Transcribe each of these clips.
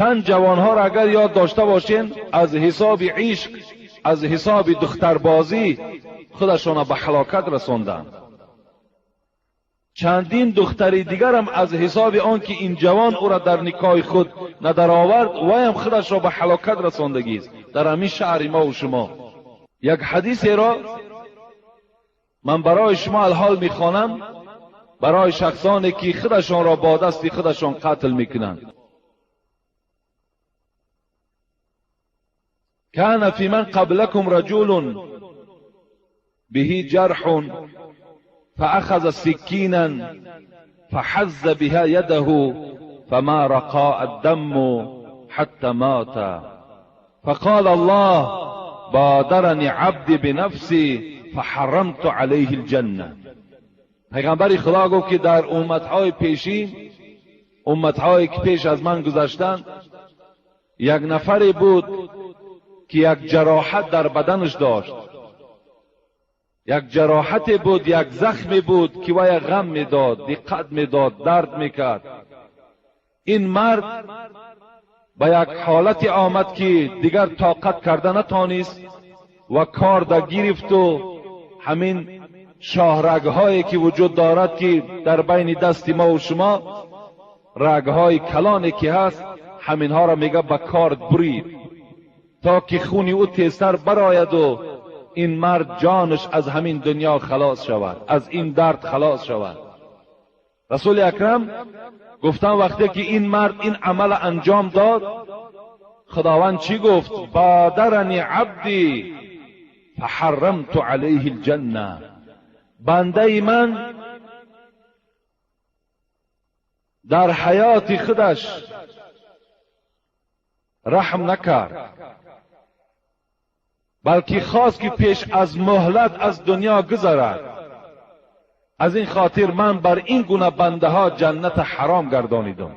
Чанд ҷавонҳоро агар ёд дошта бошен, аз ҳисоби ишқ, аз ҳисоби духтарбозӣ худашонро ба ҳалокат расонданд. Чандин духтари дигарам аз ҳисоби он ки ин ҷавон ӯро дар никоҳи худ надаровард, вайам худашро ба ҳалокат расондагист дар ҳамин шаҳри мо ва шумо. Як ҳадисеро ман барои шумо алҳол мехонам, барои шахсоне ки худашонро бо дасти худашон қатл мекунанд. كان في من قبلكم رجل به جرح فأخذ سكينا فحز بها يده فما رقاء الدم حتى مات، فقال الله بادرني عبدي بنفسي فحرمت عليه الجنة. پیغمبر خدا گفت که در امتهای پیشین، امتهایی که پیش از من گذشتند، یک نفری بود که یک جراحت در بدنش داشت، یک جراحت بود، یک زخمی بود که وی غم میداد، دقت میداد، درد میکرد. این مرد به یک حالت آمد که دیگر طاقت کرده نتانست و کار گرفت و همین شاهرگ‌هایی که وجود دارد که در بین دست ما و شما رگ‌های کلانی که هست، همینها را میگه به کارد برید تا که خونی او تیزتر براید و این مرد جانش از همین دنیا خلاص شود، از این درد خلاص شود. رسول اکرم گفتن وقتی که این مرد این عمل انجام داد، خداوند چی گفت؟ بادرنی عبدی فحرمت علیه الجنه. بنده من در حیات خودش رحم نکرد، بلکه خواست که پیش از مهلت از دنیا گذرد. از این خاطر من بر این گونه بنده ها جنت حرام گردانیدم.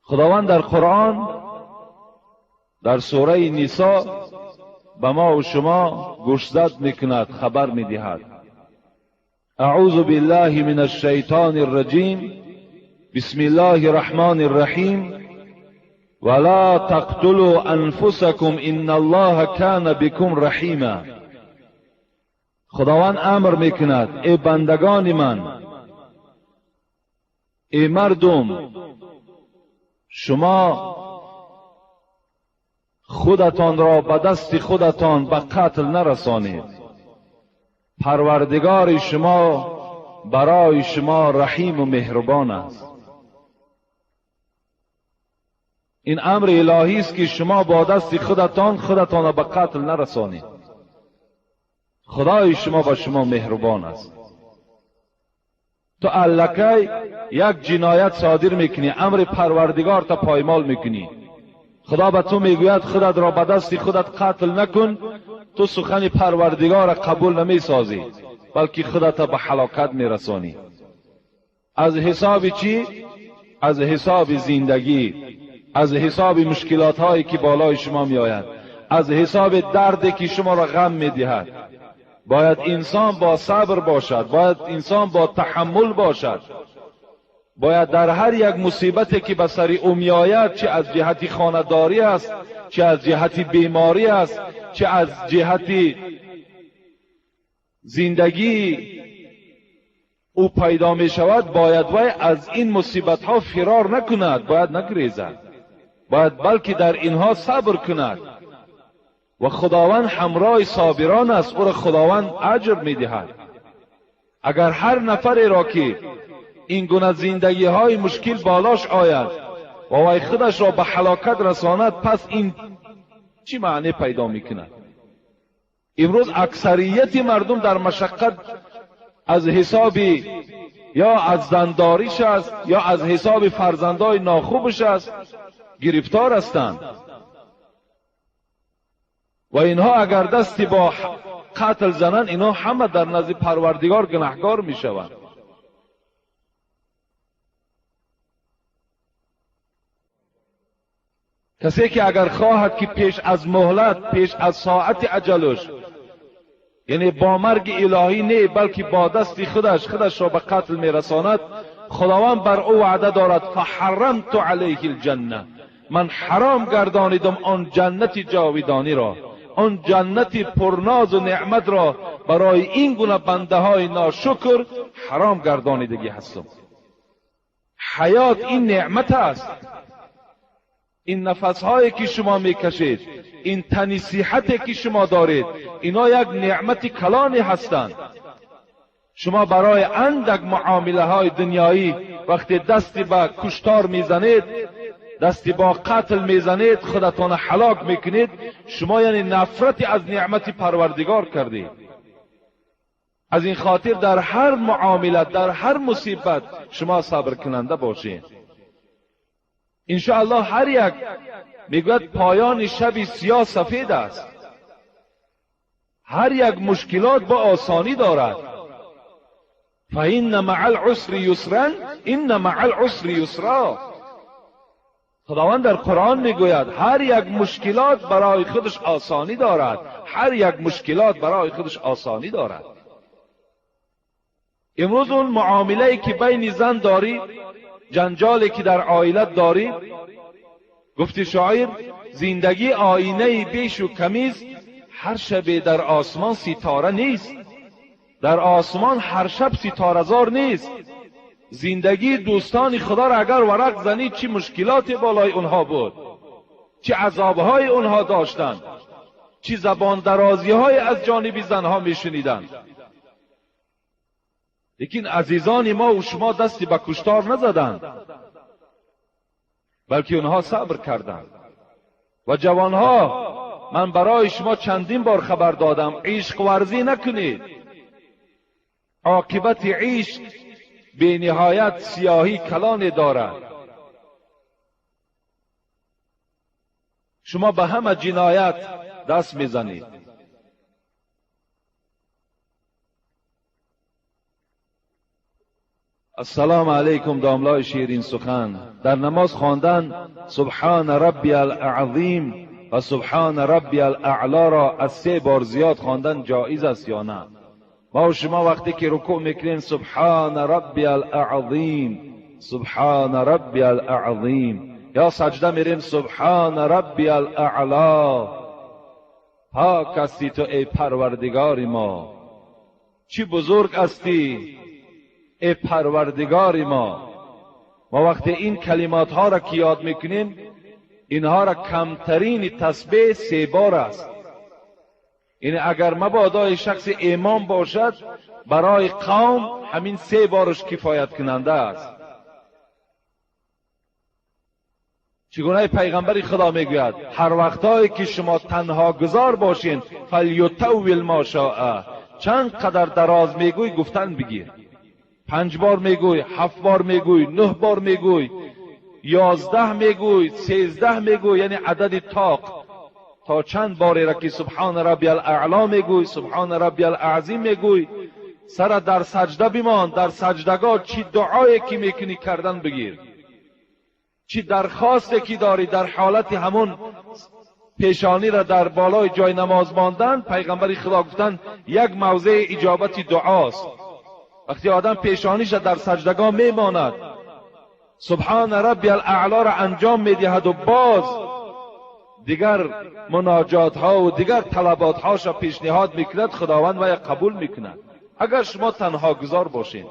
خداوند در قرآن در سوره نساء به ما و شما گوشزد میکند، خبر میدهد. اعوذ بالله من الشیطان الرجیم، بسم الله الرحمن الرحیم، ولا تقتلوا انفسكم ان الله كان بكم رحیما. خداوند امر میکند ای بندگان من، ای مردم، شما خودتان را به دست خودتان به قتل نرسانید. پروردگار شما برای شما رحیم و مهربان است. این امر الهی است که شما با دست خودتان خودتان را به قتل نرسانید. خدای شما با شما مهربان است. تو الکی یک جنایت صادر میکنی، امر پروردگار تا پایمال میکنی. خدا به تو میگوید خودت را به دست خودت قتل نکن، تو سخن پروردگار را قبول نمیسازی، بلکه خودت را به هلاکت میرسانی. از حساب چی؟ از حساب زندگی، از حساب مشکلات هایی که بالای شما می آید، از حساب دردی که شما را غم می دهد. باید انسان با صبر باشد، باید انسان با تحمل باشد، باید در هر یک مصیبتی که به سر او می آید، چه از جهت خانه‌داری است، چه از جهت بیماری است، چه از جهت زندگی او پیدا می شود، باید وی از این مصیبت ها فرار نکند، باید نگریزد، باید بلکه در اینها صبر کند. و خداوند همراه صابران است، او را خداوند اجر میدهد. اگر هر نفری را که این گونه زندگی های مشکل بالاش آید و وی خودش را به هلاکت رساند، پس این چی معنی پیدا میکند؟ امروز اکثریت مردم در مشقت از حساب یا از زنداریش است یا از حساب فرزندای ناخوبش است گرفتار هستند. و اینها اگر دستی با قتل زنند، اینها همه در نزد پروردگار گناهکار می شوند. کسی که اگر خواهد که پیش از مهلت، پیش از ساعت اجلش، یعنی با مرگ الهی نه، بلکه با دست خودش خودش را به قتل میرساند، خداوند بر او وعده دارد فحرمت علیه الجنه، من حرام گردانیدم آن جنت جاویدانی را، آن جنت پرناز و نعمت را برای این گونه بنده های ناشکر حرام گردانیدگی هستم. حیات این نعمت است. این نفس هایی که شما میکشید، این تنی صحتی که شما دارید، اینا یک نعمت کلانی هستند. شما برای اندک معامله های دنیایی وقتی دستی به کشتار میزنید، دستی با قتل میزنید، خودتان هلاک میکنید، شما یعنی نفرتی از نعمت پروردگار کردید. از این خاطر در هر معامله، در هر مصیبت شما صبر کننده باشید. انشاءالله هر یک میگوید پایان شب سیاه سفید است. هر یک مشکلات با آسانی دارد. فإن مع العسر یسرا إن مع العسر یسرا. خداوند در قرآن میگوید هر یک مشکلات برای خودش آسانی دارد، هر یک مشکلات برای خودش آسانی دارد. امروز اون معامله که بین زن داری، جنجالی که در عائلت داری، گفتی شاعر زندگی آینه بیش و کمیست، هر شب در آسمان ستاره نیست، در آسمان هر شب ستاره زار نیست. زندگی دوستان خدا را اگر ورق زنی چه مشکلات بالای اونها بود، چه عذابهای اونها داشتند، چه زبان درازی های از جانب زنها میشنیدند. لیکن عزیزان ما و شما دستی به کشتار نزدند، بلکه اونها صبر کردند. و جوانها، من برای شما چندین بار خبر دادم، عشق ورزی نکنید. عاقبت عشق به نهایت سیاهی کلان دارد. شما به همه جنایت دست میزنید. السلام علیکم داملای شیرین سخن. در نماز خواندن سبحان ربی العظیم و سبحان ربی الاعلی را از 3 بار زیاد خواندن جایز است یا نه؟ ما و شما وقتی که رکوع میکنیم سبحان ربی الاعظیم، سبحان ربی الاعظیم، یا سجده میریم سبحان ربی الاعلی. پاک هستی تو ای پروردگار ما، چی بزرگ هستی ای پروردگار ما. ما وقتی این کلمات ها را که یاد میکنیم، اینها را کمترین تسبیح 3 بار است. این اگر مبادا شخص امام باشد، برای قوم همین 3 بارش کفایت کننده است. چگونه پیغمبر خدا میگوید هر وقتایی که شما تنها گذار باشین فلیطول ما شاء، چند قدر دراز میگوی گفتن بگیر. 5 بار میگوی، 7 بار میگوی، 9 بار میگوی، 11 میگوی، 13 میگوی، یعنی عدد طاق. تا چند باری را که سبحان ربی الاعلی میگوی، سبحان ربی الاعظیم میگوی، سر در سجده بمان. در سجدگاه چی دعایی که میکنی کردن بگیر، چی درخواستی که داری در حالت همون پیشانی را در بالای جای نماز ماندن. پیغمبر خدا گفتن یک موضع اجابت دعاست. وقتی آدم پیشانیش را در سجدگاه میماند، سبحان ربی الاعلی را انجام میدهد و باز دیگر مناجات ها و دیگر طلبات هاش را پیشنهاد میکند، خداوند و قبول میکند. اگر شما تنها گذار باشین،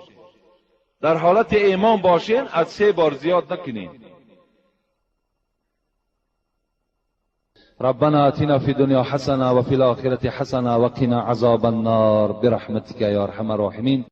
در حالت ایمان باشین، از 3 بار زیاد نکنین. ربنا آتنا في الدنيا حسنة وفي الآخرة حسنة وقنا عذاب النار برحمتك يا أرحم الراحمين.